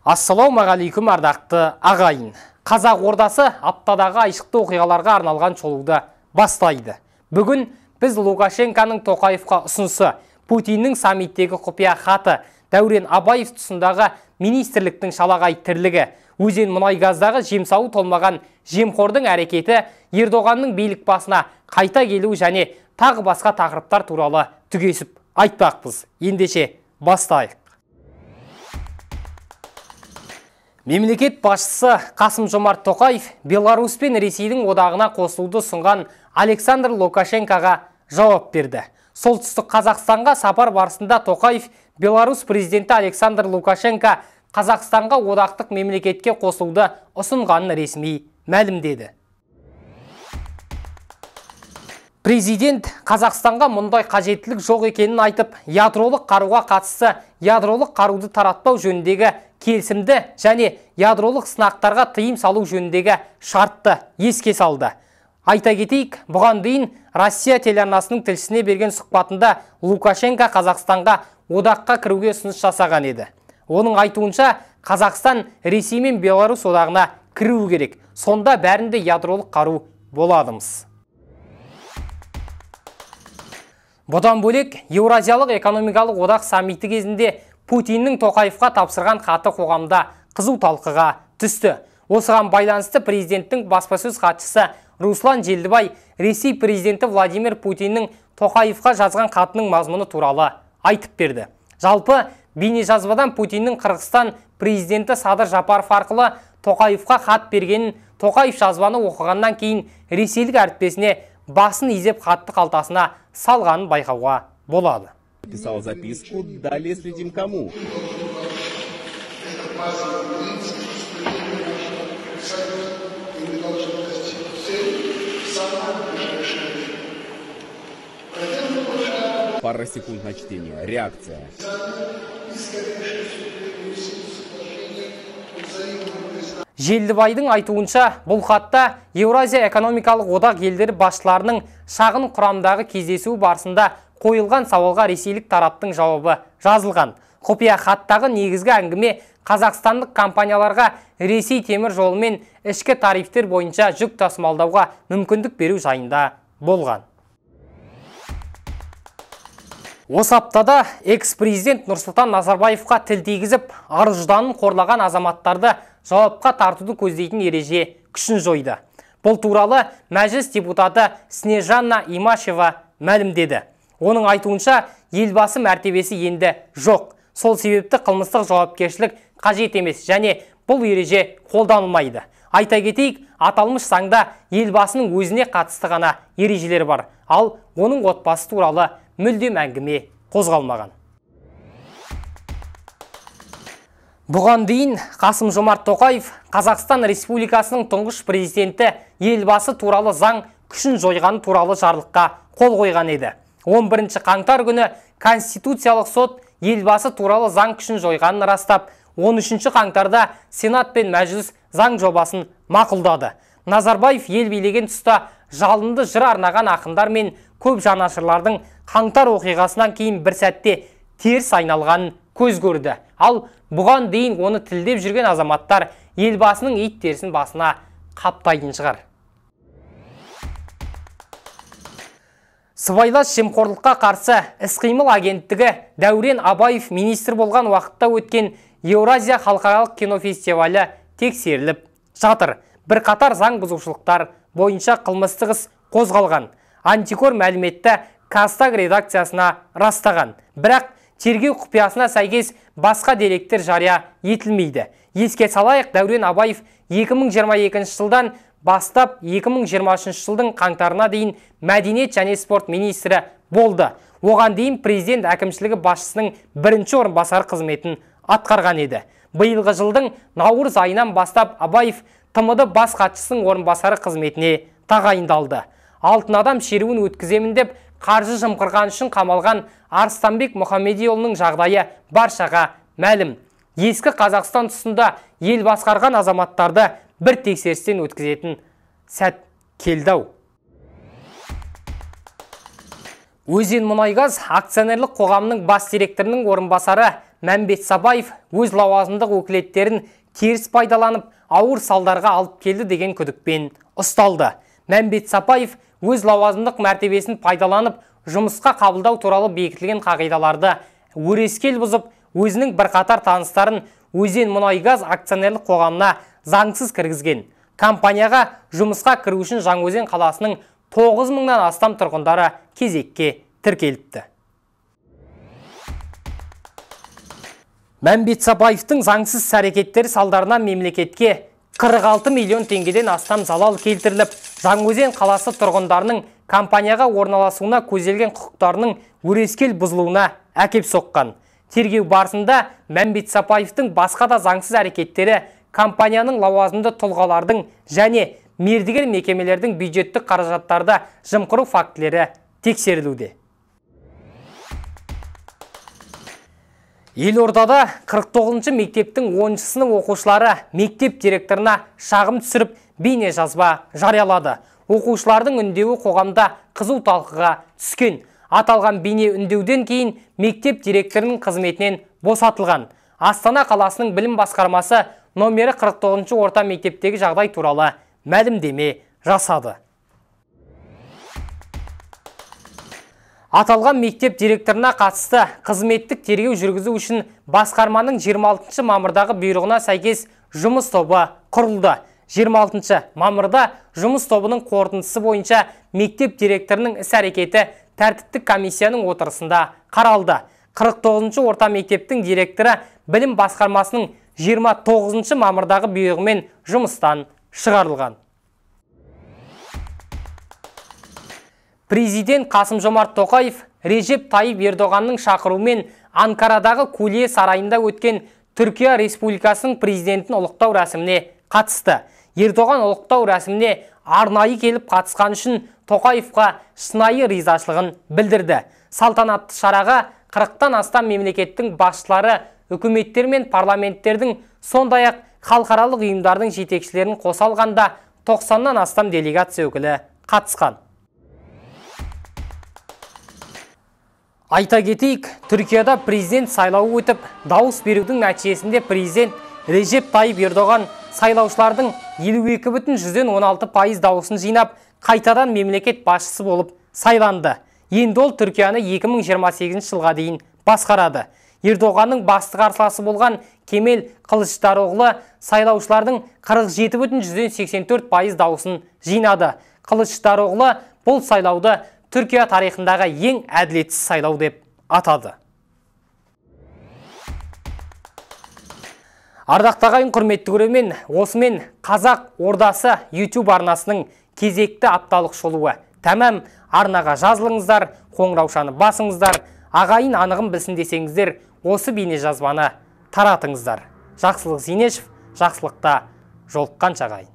Ассалаумағалейкум, ардақты ағайын. Қазақ ордасы аптадағы айшықты оқиғаларға арналған шолуды бастайды. Бүгін біз Лукашенконың Тоқаевқа ұсынысы, Путиннің саммиттегі құпия хаты, Дәурен Абаев тұсындағы министрліктің шалағай тірлігі, Өзен мұнайгаздағы жемсауы толмаған жемқордың әрекеті, Ердоғанның билік басына қайта келуі және тағы басқа тақырыптар туралы түгесіп айтпақпыз. Ендеше бастайық. Мемлекет басшысы Қасым-Жомарт Тоқаев Беларусь пен Ресейдің одағына қосылуды ұсынған Александр Лукашенкоға жауап берді. Солтүстік Қазақстанға сапар барысында Тоқаев Беларусь президенті Александр Лукашенко Қазақстанға одақтық мемлекетке қосылуды ұсынғанын ресми мәлімдеді. Президент Қазақстанға мұндай қажеттілік жоқ екенін айтып, ядролық қаруға қатысты ядролық қаруды таратпау жөніндегі келісімді және ядролық сынақтарға тыйым салу жөніндегі шартты еске салды. Айта кетейік, бұған дейін Россия телеарнасының тілшісіне берген сұхбатында Лукашенко Қазақстанға одаққа кіруге ұсыныс жасаған еді. Оның айтуынша, Қазақстан Ресей мен Беларусь одағына кіруі керек. Сонда бәрінде ядролық қару боладымыз. Бұдан бөлек, Еуразиялық экономикалық одақ саммиті кезінде Путиннің Тоқаевқа тапсырған хаты қоғамда қызу талқыға түсті. Осыған байланысты президенттің баспасөз хатшысы Руслан Желдібай Ресей президенті Владимир Путиннің Тоқаевқа жазған хатының мазмұны туралы айтып берді. Жалпы, бейнежазбадан Путиннің Қырғызстан президенті Садыр Жапаров арқылы Тоқаевқа хат бергенін, Тоқаев жазбаны оқығаннан кейін ресейлік әріптесіне басын изеп хатты қалтасына салғанын байқауға болады. Писал записку, далее следим кому. Пара секунд на чтение. Реакция. Желдібайдың айтуынша, бұл хатта Еуразия экономикалық одақ елдері басшыларының шағын құрамдағы кездесуі барысында қойылған сауалға ресейлік тараптың жауабы жазылған. Құпия хаттағы негізгі әңгіме қазақстандық компанияларға Ресей темір жолымен ішкі тарифтер бойынша жүк тасымалдауға мүмкіндік беру жайында болған. Осы аптада экс-президент Нұрсұлтан Назарбаевқа тіл тигізіп, ар-ұжданын қорлаған азаматтарды жауапқа тартуды көздейтін ереже күшін жойды. Бұл туралы мәжіліс депутаты Снежанна Имашева мәлімдеді. Оның айтуынша, елбасы мәртебесі енді жоқ. Сол себепті қылмыстық жауапкершілік қажет емес және бұл ереже қолданылмайды. Айта кетейік, аталмыш заңда елбасының өзіне қатысты ғана ережелер бар. Ал оның отбасы туралы мүлдем әңгіме қозғалмаған. Бұған дейін Қасым-Жомарт Тоқаев Қазақстан Республикасының тұңғыш президенті елбасы туралы заң күшін жойғаны туралы жарлыққа қол қойған еді. 11 қаңтар күні Конституциялық сот елбасы туралы заң күшін жойғанын растап, 13 қаңтарда Сенат пен Мәжіліс заң жобасын мақұлдады. Назарбаев ел билеген тұста жалынды жыр арнаған ақындар мен көп жанашырлардың қаңтар оқиғасынан кейін бір сәтте теріс айналғанын көз көрді. Ал бұған дейін оны тілдеп жүрген азаматтар елбасының ит терісін басына қаптайтын шығар. Сыбайлас жемқорлыққа қарсы іс-қимыл агенттігі Дәурен Абаев министр болған уақытта өткен Еуразия халықаралық кинофестивалі тексеріліп жатыр. Бірқатар заң бұзушылықтар бойынша қылмыстық іс қозғалған. Антикор мәліметті Казтаг редакциясына растаған. Бірақ тергеу құпиясына сәйкес басқа деректер жария етілмейді. Еске салайық, Дәурен Абаев 2022 жылдан бастап 2023 жылдың қаңтарына дейін мәдениет және спорт министрі болды. Оған дейін президент әкімшілігі басшысының бірінші орынбасары қызметін атқарған еді. Биылғы жылдың наурыз айынан бастап Абаев ТМД бас хатшысының орынбасары қызметіне тағайындалды. Алтын адам шеруін өткіземін деп қаржы жымқырған үшін қамалған Арыстанбек Мұхамедиұлының жағдайы баршаға мәлім. Ескі Қазақстан тұсында ел басқарған азаматтарды бір тексерістен өткізетін сәт келді-ау. Өзен мұнайгаз акционерлік қоғамының бас директорының орынбасары Мәмбет Сапаев өз лауазымдық өкілеттерін теріс пайдаланып, ауыр салдарға алып келді деген күдікпен ұсталды. Мәмбет Сапаев өз лауазымдық мәртебесін пайдаланып, жұмысқа қабылдау туралы бекітілген қағидаларды өрескел бұзып, өзінің бірқатар таныстарын Өзен мұнайгаз акционерлік қоғамына заңсыз кіргізген. Компанияға жұмысқа кіру үшін Жаңаөзен қаласының 9 мыңнан астам тұрғындары кезекке тіркеліпті. Мәмбет Сапаевтың заңсыз әрекеттері салдарынан мемлекетке 46 миллион теңгеден астам залал келтіріліп, Жаңаөзен қаласы тұрғындарының компанияға орналасуына көзделген құқықтарының өрескел бұзылуына әкеп соққан. Тергеу барысында Мәмбет Сапаевтың басқа да заңсыз әрекеттері компанияның лауазымды тұлғалардың және мердігер мекемелердің бюджеттік қаражаттарды жымқыру фактілері тексерілуде. Елордада 49-шы мектептің 10-шы сынып оқушылары мектеп директорына шағым түсіріп, бейне жазба жариялады. Оқушылардың үндеуі қоғамда қызу талқыға түскен. Аталған бейне үндеуден кейін мектеп директорының қызметінен босатылған. Астана қаласының білім басқармасы номері 49-шы орта мектептегі жағдай туралы мәлімдеме жасады. Аталған мектеп директорына қатысты қызметтік тергеу жүргізу үшін басқарманың 26 мамырдағы бұйрығына сәйкес жұмыс тобы құрылды. 26 мамырда жұмыс тобының қорытындысы бойынша мектеп директорының іс-әрекеті тәртіптік комиссияның отырысында қаралды. 49-шы орта мектептің директоры білім басқармасының 29 мамырдағы бұйрығымен жұмыстан шығарылған. Президент Қасым-Жомарт Тоқаев Режеп Тайып Ердоғанның шақыруымен Анкарадағы Кулие сарайында өткен Түркия Республикасының президентін ұлықтау рәсіміне қатысты. Ердоған ұлықтау рәсіміне арнайы келіп қатысқан үшін Тоқаевқа шынайы ризашылығын білдірді. Салтанатты шараға 40-тан астам мемлекеттің басшылары, үкіметтер мен парламенттердің, сондай-ақ халықаралық ұйымдардың жетекшілерін қоса алғанда 90-нан астам делегация өкілі қатысқан. Айта кетейік, Түркияда президент сайлауы өтіп, дауыс берудің нәтижесінде президент Режеп Тайып Ердоған сайлаушылардың 52,16% дауысын жинап, қайтадан мемлекет басшысы болып сайланды. Енді ол Түркияны 2028 жылға дейін басқарады. Ердоғанның басты қарсыласы болған Кемел Қылышдароғлы сайлаушылардың 47,84% дауысын жинады. Қылышдароғлы бұл сайлауды Түркия тарихындағы ең әділетсіз сайлау деп атады. Ардақты ағайын, құрметті көрермен, осымен Қазақ Ордасы YouTube арнасының кезекті апталық шолуы тәмам. Арнаға жазылыңыздар, қоңыраушаны басыңыздар, ағайын анығын білсін десеңіздер, осы бейне жазбаны таратыңыздар. Жақсылық Зинешев, жақсылықта жолыққанша ағайын.